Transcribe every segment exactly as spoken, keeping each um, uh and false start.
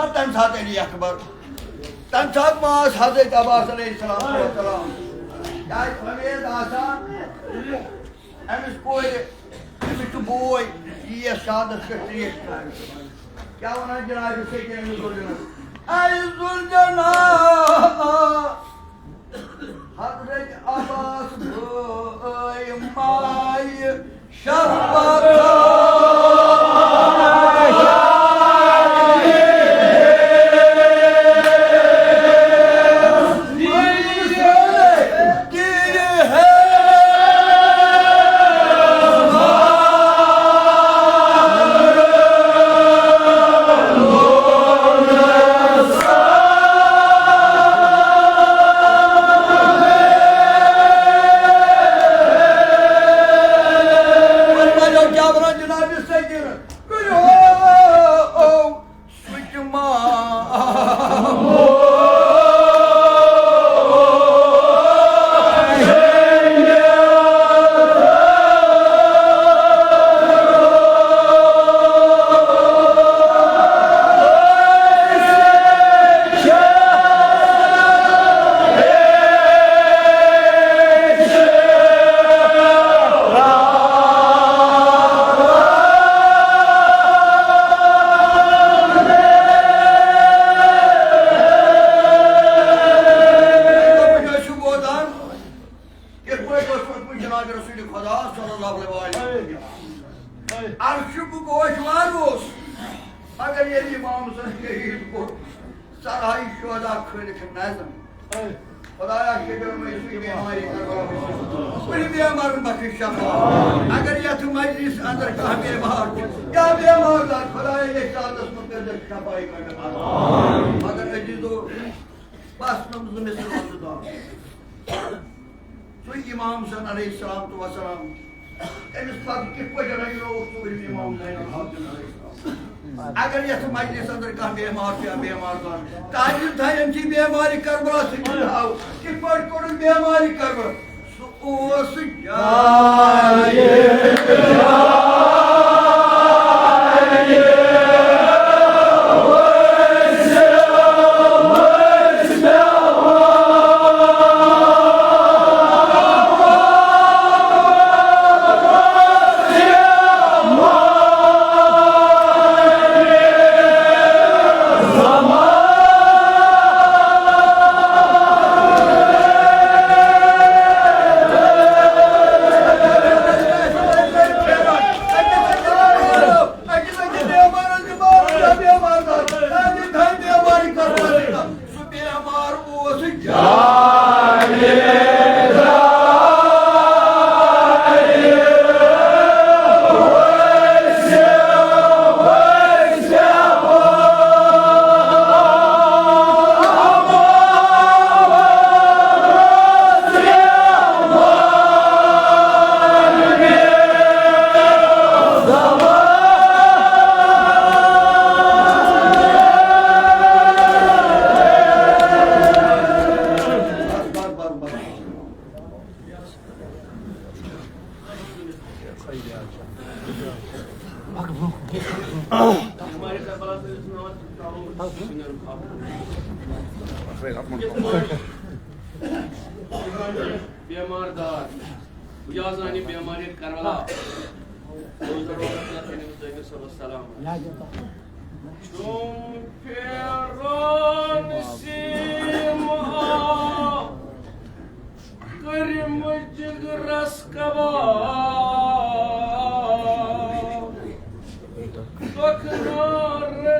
تَمہِ ساتہٕ علی اکبر، تَمہِ ساتہٕ ما ٲس حضرت عباس علیہ السلام والسلام؟ کیٛازِ اُمید آسان أمِس کورِ، أمِس چھُ بوے، یہِ یِیَس شہادت پٮ۪ٹھ ترٛیش چٮ۪وان۔ کیٛاہ وَنان جناب سیدنا علی ذوالجناح؟ اے ذوالجناح، حضرت عباس بٲے مایہِ شفقت۔ وۄنۍ وَنو کیٛاہ وَنان جناب سیدنا؟ کٔرِو او، او، سُہ تہِ ما۔ یِتھ پٲٹھۍ اوس سُہ ووتان، یِتھ پٲٹھۍ اوس ووتمُت جناب رسول خدا صلی اللہ علیہ وسلم۔ عرض چھُ، بہٕ گوش وار اوس، مگر ییٚلہِ امام حسن شہید گوٚو، سرہائی شہدا خٲلق نظم۔ خدایا، شکر مےٚ چھُے بیمارِ کربلا۔ کُنہِ بیمارن بخش شفا۔ اگر یتھ مجلس اندر کانٛہہ بیمار چھُ، یا بیمار دار، خدایا، یتھ راتس منٛز کٔرۍزٮ۪کھ شفائی کربلا۔ مگر عزیزو، بس نم زٕ مِصرٕ وَنہٕ دعا۔ سُے امام حسین علیہ الصلوۃ والسلام، أمِس پتہٕ کِتھ پٲٹھۍ رَنیو اوس ژوٗرِم امام زین العابدین علیہ السلام؟ اگر یتھ مجلس اندر کانٛہہ بیمار چھُ یا بیمار زن، تاجر تھاین چھِ بیمارِ کربلا سۭتۍ ہاو، کِتھ پٲٹھۍ کوٚرُن بیمارِ کربلا؟ سُہ اوس جایہِ بیمار دار، یہِ حظ اَنہِ بیمارِ کربلا۔ روزدر وقت نہ تھٲوِو زٲہِر صٲبَس سلام۔ چون پھیران سیٖما کٔرِم جگرس کباب۔ دۄکھنارٕے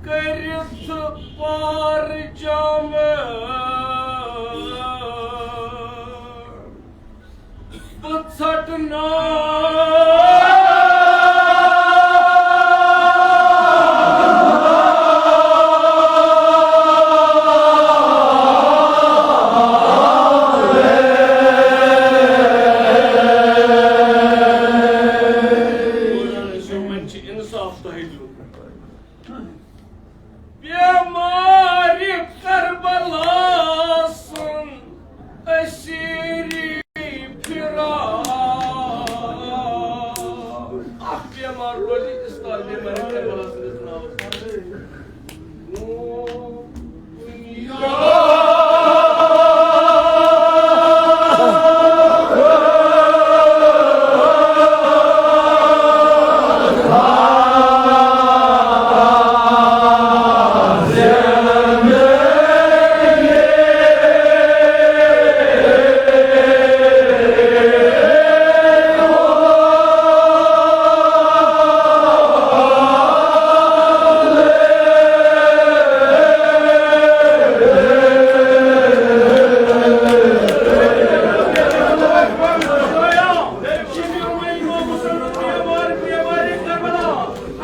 کٔرِتھ پار جامہٕ بہٕ ژھٹناو۔ اکھ بیمار روزِ، استاد بیمار کربلا سٕنٛدِس ناوس پٮ۪ٹھ۔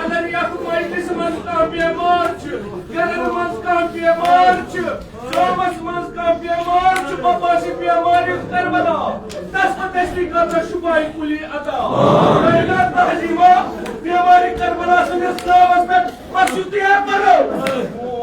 اگر یتھ مجلسہِ منٛز کانٛہہ بیمار چھُ، گرن منٛز کانٛہہ بیمار چھُ، گامس منٛز کانٛہہ بیمار چھُ، بپاسہِ بیمارِ کربلا، دست دستی کر ژٕ شفای کلی عطا۔ کائنات تہذیبا، بیمارِ کربلا سٕنٛدِس ناوس پٮ۪ٹھ مسجد تیار کرو۔